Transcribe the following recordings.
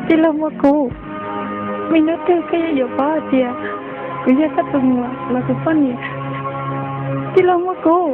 Tij laug muab kuv, me hnub twg koj yuav yuav paub hais tias kuv yog koj tus muam los kuv poj niam. Tij laug muab kuv.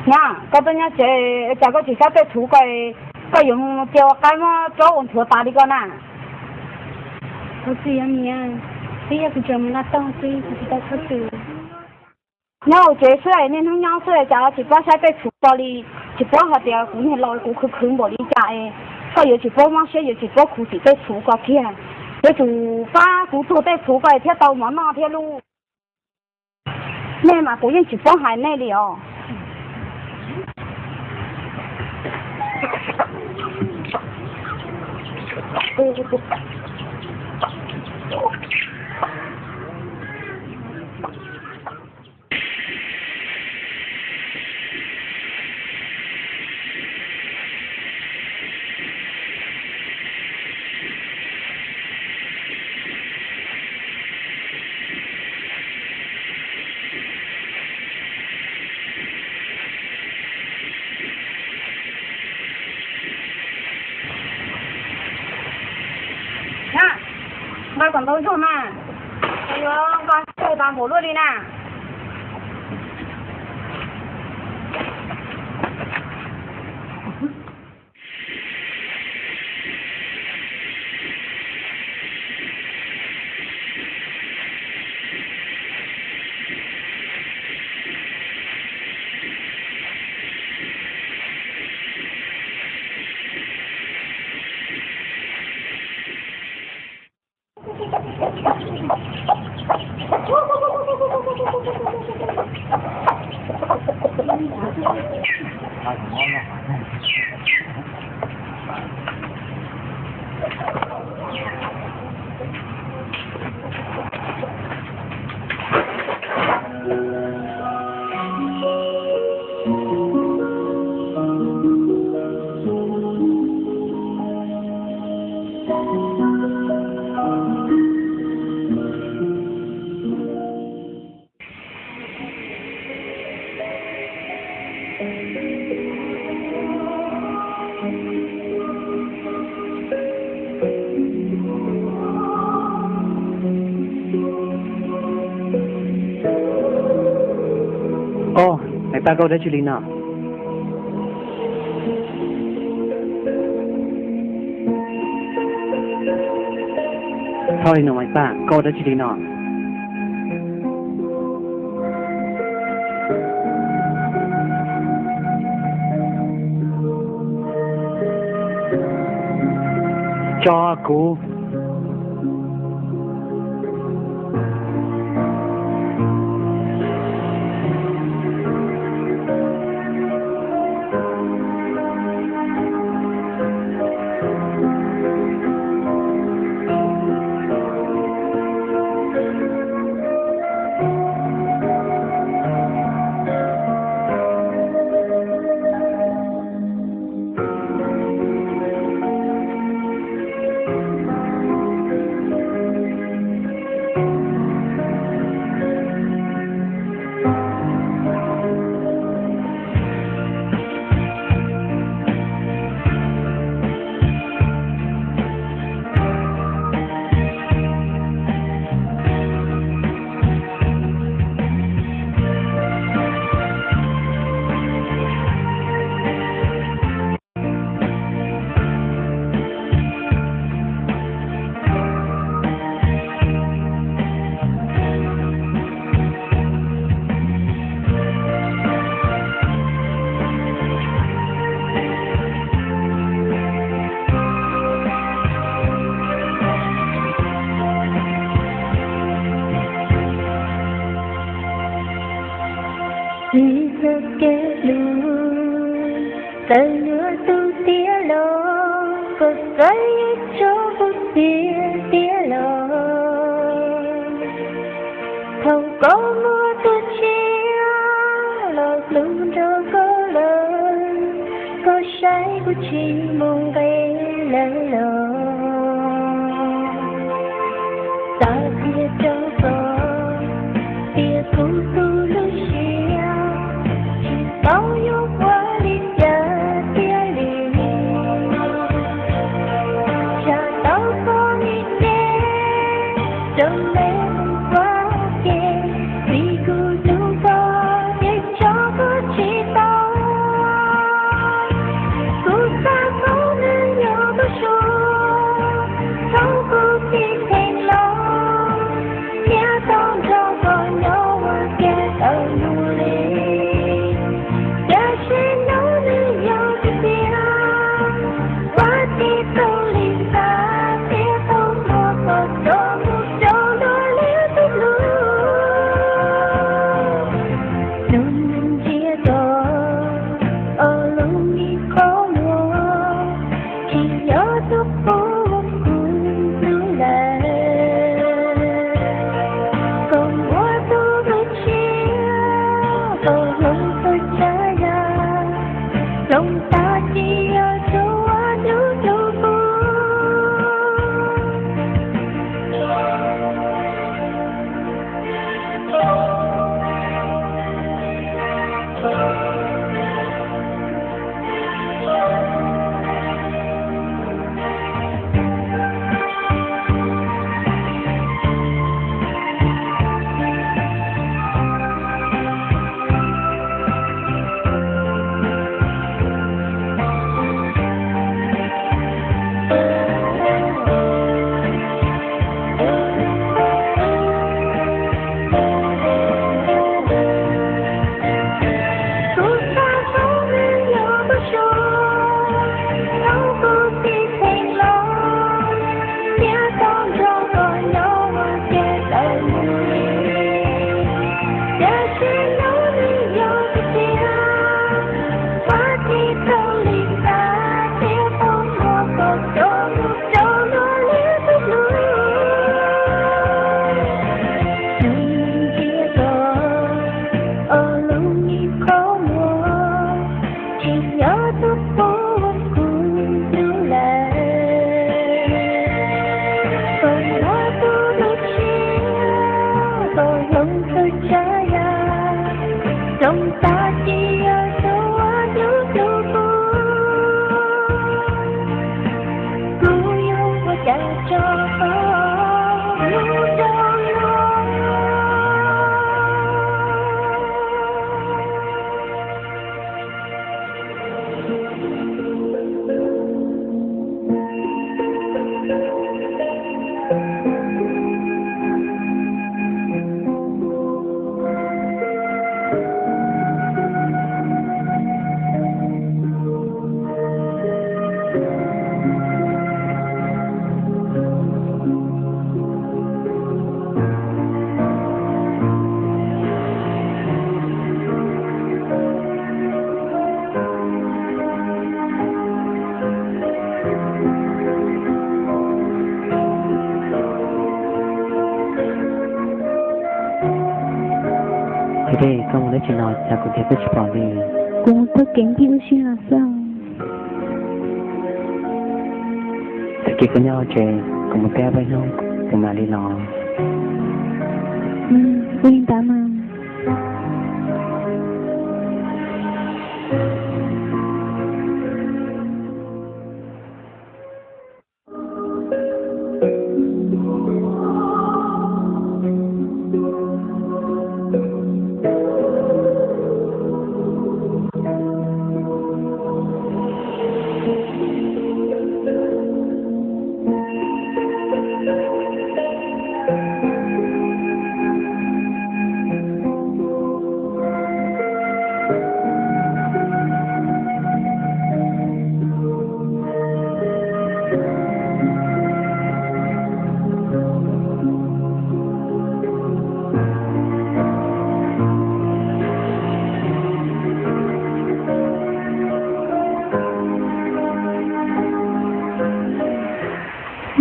Nyab, koj tuaj nyob tsev, cas koj tsis saib tej txhuv ko, koj yuav mus cia ua qaib muab tsob ua ntxhuav tas li ko na? Kuv tsis yog niam, twb yog kuv tseem mus noj toj xwb, kuv tsis tau txhob txwm. Nyob hauv tsev xwb, niaj hnub nyob xwb, cas tsis paub saib tej txhuv ko li, tsis paub hais tias kuv niag laus kuv khwv khwv npaum li cas es koj yuav tsis paub mob siab, yuav tsis paub khuv xim tej txhuv ko kiag. Yuav tsum pab kuv tuag tej txhuv ko thiaj tau mov noj thiab lauj. Nej mas kuv yeej tsis paub hais nej li os. Nqa kom ntau zog mas, yuav nqa tau tas npaum luaj li na. Au, Maiv Paj, koj ua dab tsi li no? Txhob li no Maiv Paj, koj ua dab tsi li no? Tso kuv. Aws, yuav tu tiag los koj xav yuav tso kuv tiag tiag los, thaum koj muaj tus tshiab los hlub nrog koj lawm, koj saib kuv tsis mus nqe lawm los, xav qhia rau koj tias kuv tu lub siab tsis paub yuav ua li cas tiag li. Tsam tau koj nim ces rau me mus ua ke, vim kuv hlub koj ces tso koj tsis tau. Kuv xav paub nws yog tus Suav, thaum kuv txij theem los, thiab tau nrog koj nyob ua ke tau mus li. Tiam sis hnub nws yog tiag tiag, kuv tsis tau li ntawd thiab tau muab koj tso mus rau dua li tus hlub. Hnub nws ntsia tau ob lub me qhov muag, tsis yog tus qub kuv hlub lawm. Koj muaj tus hlub tshiab, koj hloov txhua tsav yam, hloov tag tsis yog txhua hnub hlub kuv. Kuv xav paub nws yog tus Suav, thaum kuv txij theem los, thiab tau nrog koj nyob ua ke tau mus li. Tiam sis hnub nws yog tiag tiag, kuv tsis tau li ntawd thiab tau muab koj tso mus rau dua li tus hlub. Hnub nws ntsia tau ob lub me qhov muag, tsis yog tus qub kuv hlub lawm. Koj muaj tus hlub tshiab, koj hloov txhua tsav yam, hloov tag tsis yog txhua hnub hlub kuv. Kuv yuav ua cas tso koj mus rau luag. Ua ntej koj mus dab tsi los cas kuv thiaj tsis pom li. Kuv mus taug kev ncig ub sib los xwb. Tag kis koj nyob tsev, kuv mus teb peb hnub, kuv mam li los. Ua li ntawd mas.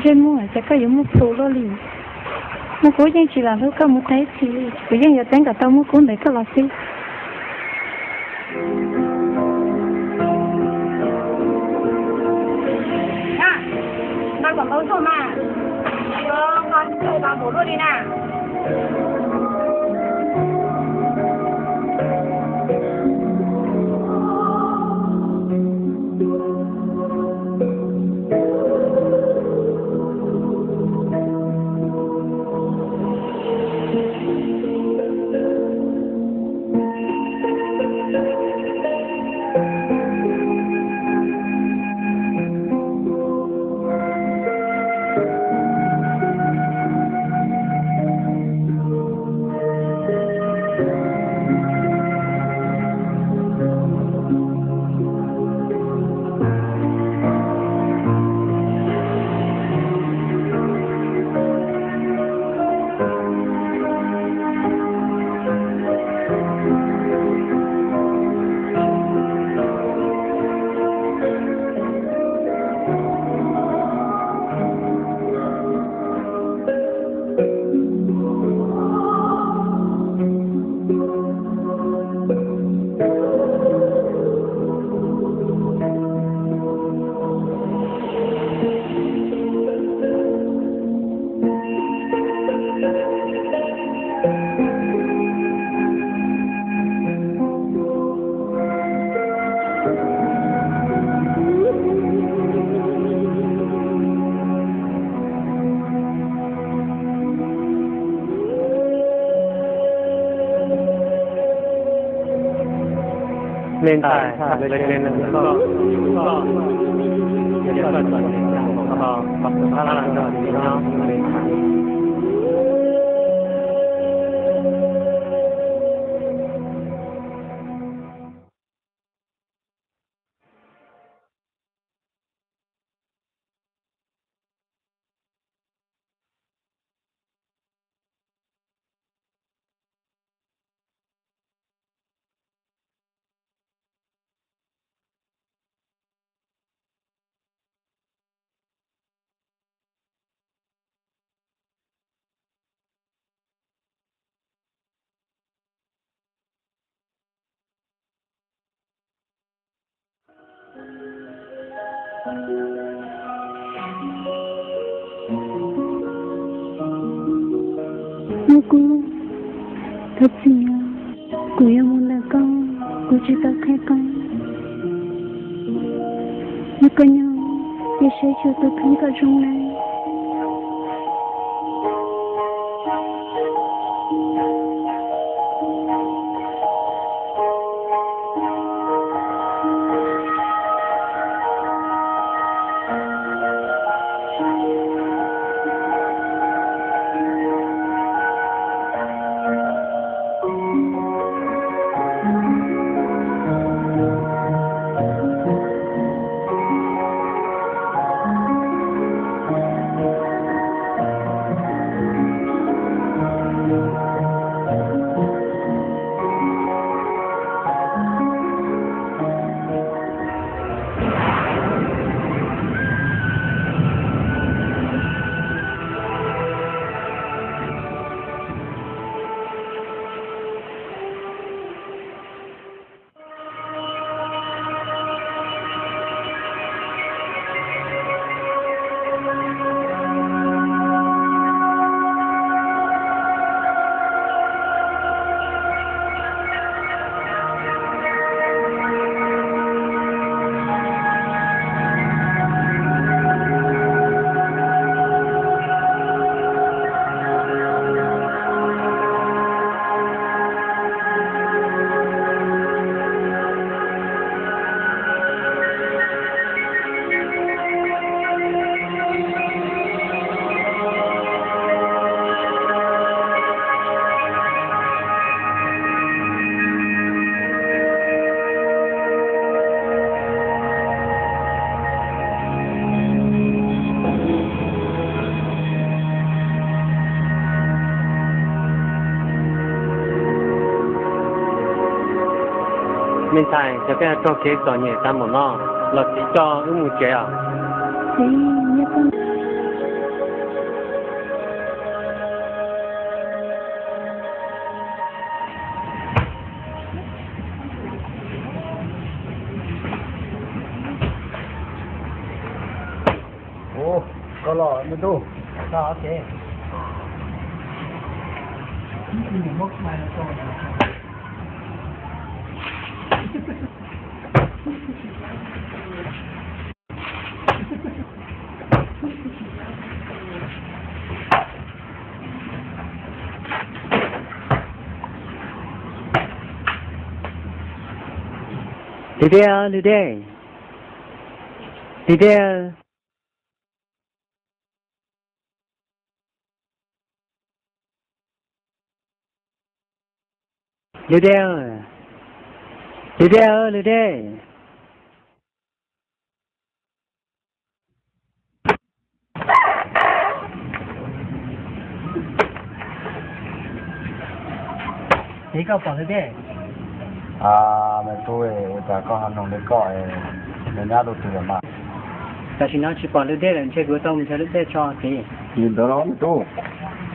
Ntsej muag, ces koj yuav muaj plhus luaj li. Muaj kub yeej tsis lam hlub koj mus tag ib txhis li, kuv yeej yuav teeb kom tau muaj kub ntawm koj los xwb. Npaj kom tau tuaj mas, yuav npaj npaum luaj li na. Me ntxhais, lawv tsev neeg koj, koj, koj, koj, koj, koj, koj, koj, Muaj kub, thov txim os, kuv yuav mus ntawm koj, kuv tsis tau qhia koj. Yog koj nyob, cia saib tsuas tus kheej kom zoo nawb. Me ntxhais, cas koj yuav raug kev txom nyem tag npaum no, los txiv coj wb mus tsev os. Txiv, yog koj Koj los me tub. Lwm dej, lwm dej, lwm dej, lwm dej, lwm dej, lwm dej. Ces koj pom lwm dej? Me tub, ua cas koj ho nug li koj, nws nyob rau twg lawm mas? Tam sim no tsis pom lwm dej lawm, ntshe kuv tau mus nrhiav lwm dej tso txiv. Li ntawd los me tub.